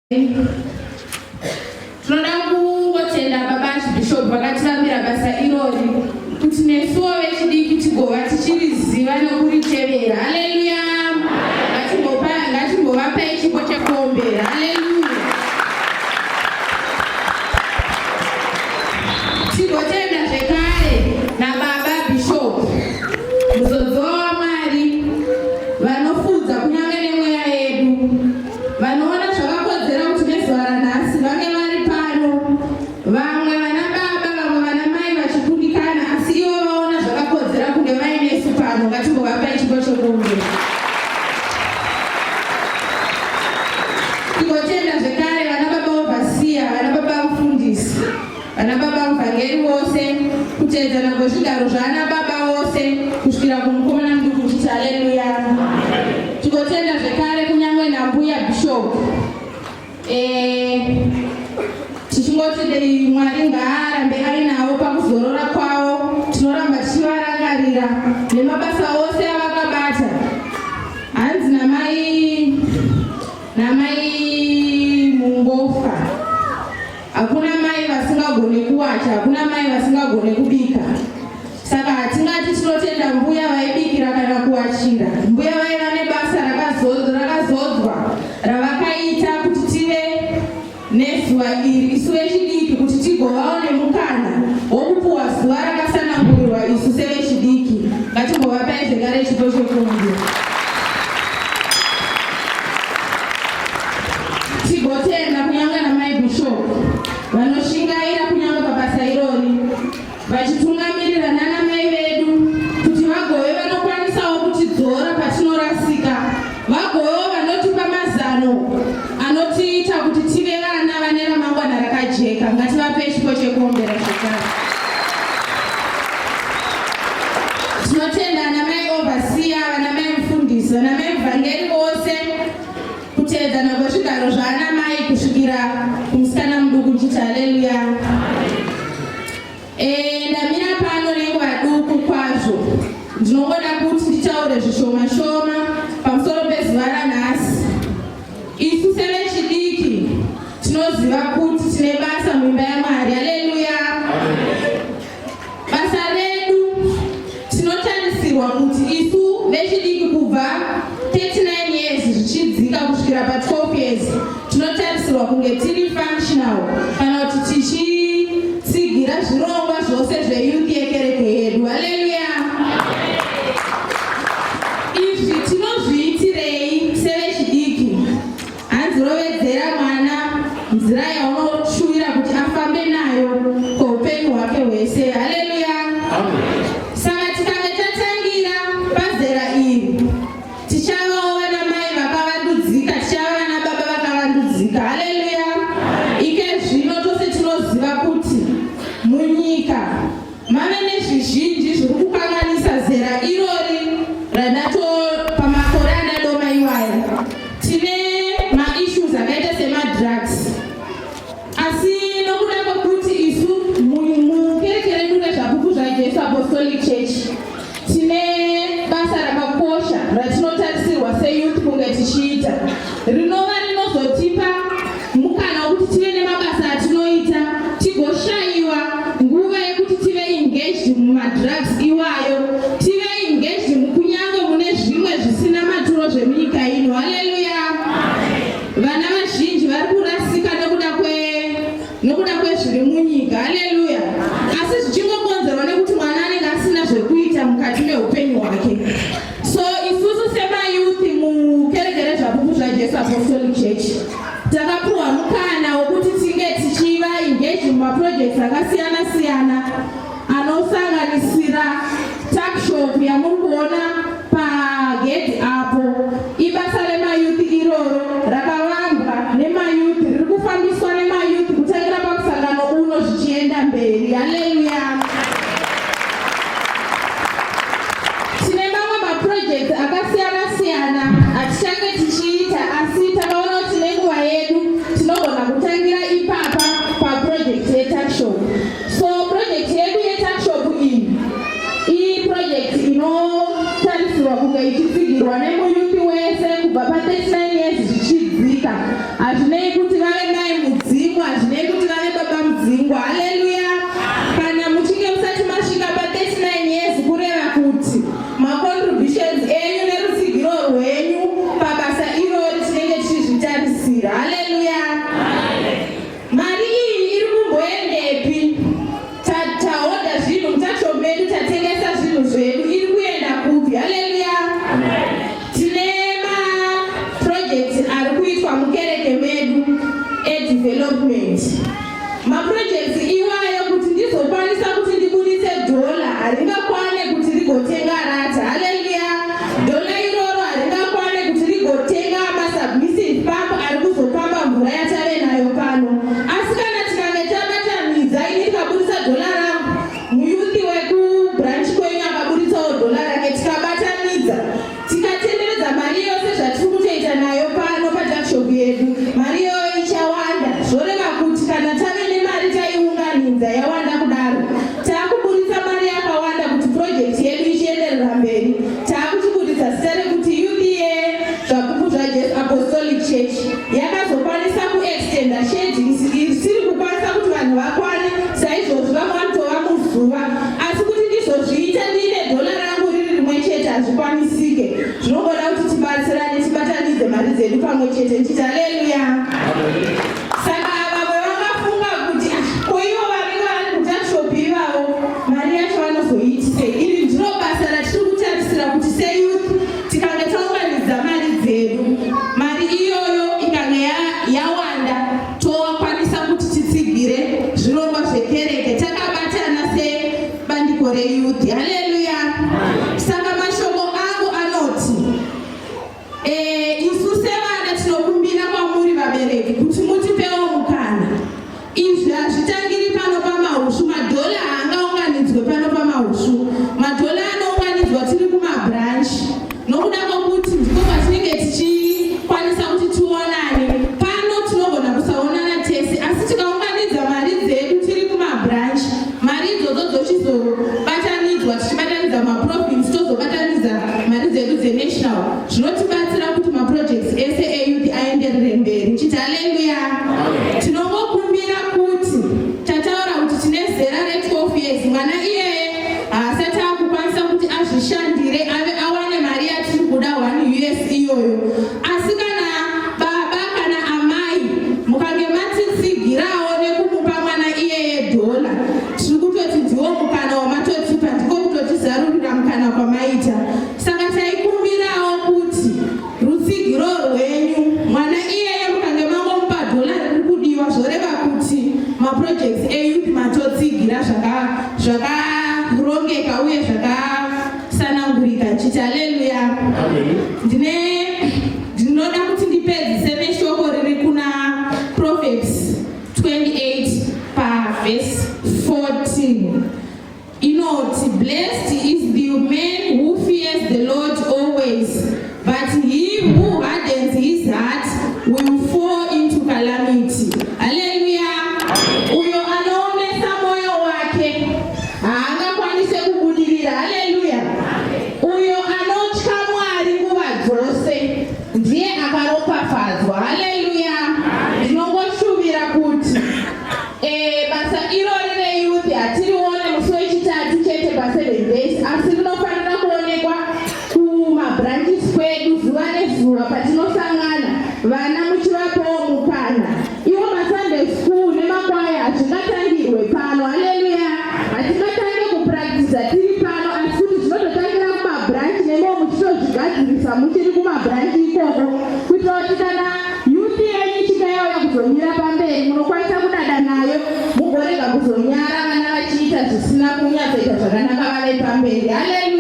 Tinoda kungotenda baba Archbishop vakativambira basa irori kuti nesuwo vechidiki tigova tichiriziva nekuritevera. Haleluya! Ngatimbovapai chipo chekuombera. Haleluya! Tigotenda zvekare nababa Bishop muzodziwa waMwari vanofudza kunyange nemweya yedu. Vanoona zvakakodzera kuti nezuva ranhasi vange vari pano, vamwe vana baba, vamwe vana mai vachikundikana, asi ivo vaona zvakakodzera kunge vainesu pano. Ngatimbovapai chipo chokunge. Tigotenda zvekare vana baba overseer, vana baba mufundisi, vana baba muvhangeri vose, kuteedzana kwezvigaro zvaana baba vose kusvikira kumukomana muduku uchiti haleluya. Tigotenda zvekare kunyangwe nambuya bishop. Eh, tichingoti dei Mwari ngaarambe ainavo pakuzorora kwavo, tinoramba tichivarangarira nemabasa ose avakabata. Hanzi namai namai Mungofa, hakuna mai vasingagone kuwacha, hakuna mai vasingagone kubika. Saka hatingati tinotenda mbuya vaibikira kana kuwachira. Mbuya vaiva nebasa rakazodzwa ravakaita kuti tive nezuva iri isu vechidiki kuti tigovawo nemukana wokupuwa zuva rakasanangurirwa isu sevechidiki. Ngatimbovapai zvekare chipo chekunge. Tigotenda kunyange namai Bishop vanoshingaira kunyange pabasa irori vachitungamirira nana mai vedu kuti vagove vanokwanisawo kutidzora patinorasika, vagovewo vanotipa mazano anotiita kuti tive vana vane ramangwana rakajeka. Ngativape chipo chekuombera zvekare. Tinotenda ana mai overseer, vana mai mufundisi, vana mai muvhangeri vose kuteedzana kwezvigaro zvaana mai kusvikira kumusikana muduku ndichiti haleluya. Eh, ndamira pano nenguva duku kwazvo. Ndinongoda kuti nditaure zvishoma shoma pamusoro pezuva ranhasi. Isu sevechidiki tinoziva kuti tine basa muimba yaMwari. Haleluya! Basa redu tinotarisirwa kuti isu vechidiki kubva 39 years zvichidzika kusvikira pa 12 years tinotarisirwa kunge tiri functional kana kuti tichitsigira zvirongwa zvose zveyouth yekereke yedu. Haleluya! Izvi tinozviitirei sevechidiki? Hanzi rovedzera mwana nzira yaunoshuvira kuti afambe nayo kweupenyu hwake hwese. Haleluya! Saka tikange tatangira pazera iri, tichavawo vana mai vakavandudzika, tichava vana baba vakavandudzika. Haleluya! Ike zvino tose tinoziva kuti munyika mave nezvizhinji zviri kukanganisa zera irori randato pamakore andadoma iwaya. Tine maissues akaita semadrugs, asi nokuda kwekuti isu mukereke redu reZvapupu zvaJesu Apostolic Church tine basa rakakosha ratinotarisirwa seyouth kunge tichiita, rinova rinozotipa mukana wekuti tive nemabasa atinoita, tigoshayiwa nguva yekuti tive engaged mumadrugs iwayo, tive engaged kunyange mune zvimwe zvisina maturo zvemunyika ino. Haleluya! Vana vazhinji vari kurasika nokuda kwezviri munyika. Haleluya! Asi zvichingokonzerwa nekuti mwana anenge asina zvekuita mukati meupenyu hwake. So isusu semayouth mukereke reZvapupu zvaJesu Apostolic Church takapuwa mukana wekuti tinge tichiva engaged mumaprojects akasiyana siyana anosanganisira tuckshop yamuri kuona pagedhi apo. Ibasa remayouth iroro rakavambwa nemayouth, riri kufambiswa nemayouth kutangira pamusangano uno zvichienda mberi. Haleluya! Tine mamwe maprojects akasiyana siyana atichange tichiita, asi takaona kuti nenguva yedu tinogona kutangira ipapa paproject yetuckshop. So project yedu yetuckshop iyi iproject ino zvedu iri kuenda kupi. Haleluya! Tine maprojects ari kuitwa mukereke medu edevelopment. Maprojects iwayo, kuti ndizokwanisa kuti ndibudise dhola, haringakwane kuti rigotenga rata. Haleluya! Dhola iroro haringakwane kuti rigotenga masubmersible pump ari kuzopamba mvura yatave nayo pano. Asi kana tikange tabatanidza, ini ndikabudisa dhola rangu, muyouth wekubranch kwenyu akaburitsawo dhola rake, tikabatanidza, tikatenderedza mari yose zvatiri kutoita nayo pano patuckshop yedu, mari iyoyo ichawanda. Zvoreva kuti kana tave nemari taiunganidza yawanda kudaro, taakuburitsa mari yakawanda kuti project yedu ichienderera mberi. Taakuchibuditsa zita rekuti Youth yeZvapupu zvaJesu Apostolic Church yakazokwanisa kuextenda shed isiri kukwanisa kuti vanhu vakwane. Saizvozvo vamwe vanotova muzuva, asi kuti ndizozviita ndiine dhola rangu riri rimwe chete hazvikwanisike. Zvinongoda kuti tibatsirane, tibatanidze mari dzedu pamwe chete. Ndichiti haleluya. Saka vamwe vangafunga kuti, "Ah, ko ivo vanenge vari kutuckshop ivavo, mari yacho vanozoitisei?" Iri ndiro basa ratiri kutarisira kuti seyouth tikange taunganidza mari dzedu, mari iyoyo ikange yawanda, tokwanisa kuti titsigire zvirongwa zvekereke takabatana sebandiko reyouth. Haleluya! Saka mashoko angu anoti, isu sevana tinokumbira kwamuri vabereki kuti mutipewo mukana. Izvi hazvitangiri pano pamaHusvu. Madhola haangaunganidzwe pano pamaHusvu. Madhola anounganidzwa tiri kumabranch, nokuda kwokuti ndiko kwatinenge tichikwanisa kuti tionane. Pano tinogona kusaonana tese, asi tikaunganidza mari dzedu tiri kumabranch, mari idzodzo dzochizobatanidzwa, tichibatanidza maprovince, tozobatanidza mari dzedu dzenational, zvinotibatsira kuti maprojects ese eyouth aenderere mberi. Chiti haleluya. Tinongokumbira kuti tataura kuti tine zera re12 years, mwana iyeye haasati akukwanisa kuti azvishandire, ave awane mari yatiri kuda, 1 US iyoyo. Asi kana baba kana amai mukange matitsigirawo nekumupa mwana iyeye dhola, tiri kutoti ndiwo mukana wamatotipa, ndiko kutotizarurira mukana kwamaita. Saka taikumbirawo kuti rutsigiro rwenyu, mwana iyeye mukange mangomupa dhola riri kudiwa, zvoreva kuti maprojects eyouth matotsigira zvakarongeka uye zvakasanangurika. Chiti haleluya. Ndinoda kuti ndipedzise neshoko riri kuna Proverbs 28 pavhesi 14, inoti, "Blessed is the man who fears the Lord always, but he who hardens his heart will fall into calamity." Haleluya! Uyo anoomesa mwoyo wake haangakwanise kubudirira. Haleluya! Uyo anotya Mwari nguva dzose ndiye akaropafadzwa. Haleluya! Ndinongoshuvira kuti basa irori reyouth hatirione musi weChitatu chete pa7 days, asi rinofanira kuonekwa kumabranches kwedu zuva nezuva patinosangana, vana muchivapawo mukana. Iwo maSunday school nemakwaya hazvingatangirwe pano. Haleluya! Hatingatange kupractisa tiri pano, asi kuti zvinototangira kumabranch, nemo muchitozvigadzirisa muchiri kumabranch ikoko, kuitira kuti kana youth yenyu ichingayauya kuzomira pamberi, munokwanisa kudada nayo, mugorega kuzonyara vana vachiita zvisina kunyatsoita zvakanaka vave pamberi. Haleluya!